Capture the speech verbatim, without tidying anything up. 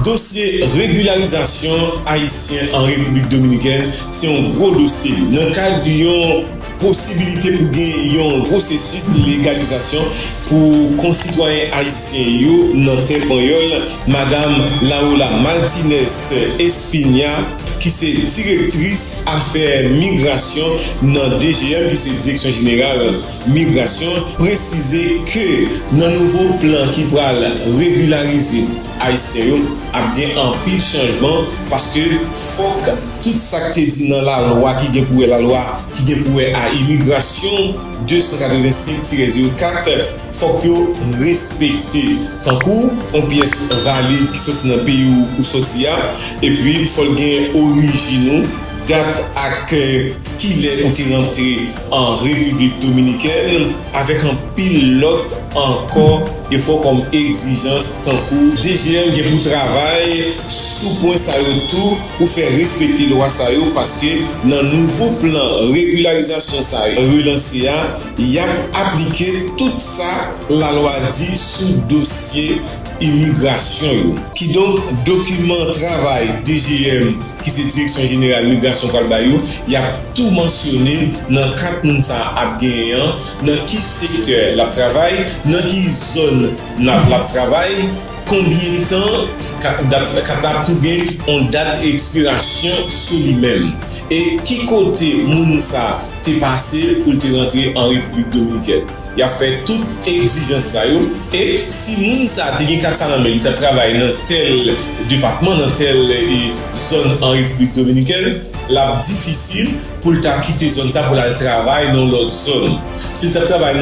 Dosye regilarizasyon Ayisyen an Repiblik Dominikèn se yon gwo dosye. Nan kad yon posibilite pou gen yon pwosesis legalizasyon pou konsitwayen ayisyen yo nan tè panyòl, Madam Laola Martinez Espiña, ki se direktris afè migrasyon nan D G M, ki se Direksyon Jeneral Migrasyon, presize ke nan nouvo plan ki pral regilarize Ayisyen yo, ap gen anpil chanjman, paske fòk tout sa k te di nan lalwa ki gen pou wè, lalwa ki gen pou wè a imigrasyon de san katrevensenk tirè zewo kat, fòk yo respekte, tankou yon pyès valid ki soti nan peyi ou, ou soti a, epi fò l gen orijin ou, dat ak, eh, kilè ou te rantre an Repiblik Dominikèn, avèk anpil lòt ankò e fò kòm egzijans, tankou D G M gen pou travay sou pwen sa yo tou pou fè respekte lwa sa yo, paske nan nouvo plan regilarizasyon sa yo relanse a, y ap aplike tout sa lalwa di sou dosye imigrasyon yo. Kidonk, dokiman travay D G M, ki se Direksyon Jeneral Migrasyon, pral ba yo, y ap tou mansyone nan kat moun sa a ap genyen an, nan ki sektè l ap travay, nan ki zòn n ap, l ap travay, konbyen tan kat, dat, kat la ap tou gen yon dat ekspirasyon sou li menm, e ki kote moun sa te pase pou l te rantre an Repiblik Dominikèn. Y ap fè tout egzijans sa yo. E si moun sa a te gen kat sa nan men li, t ap travay nan tèl depatman, nan tèl, e, zòn an Repiblik Dominikèn, l ap difisil pou l ta kite zòn sa pou l al travay nan yon lòt zòn. Si l t ap travay nan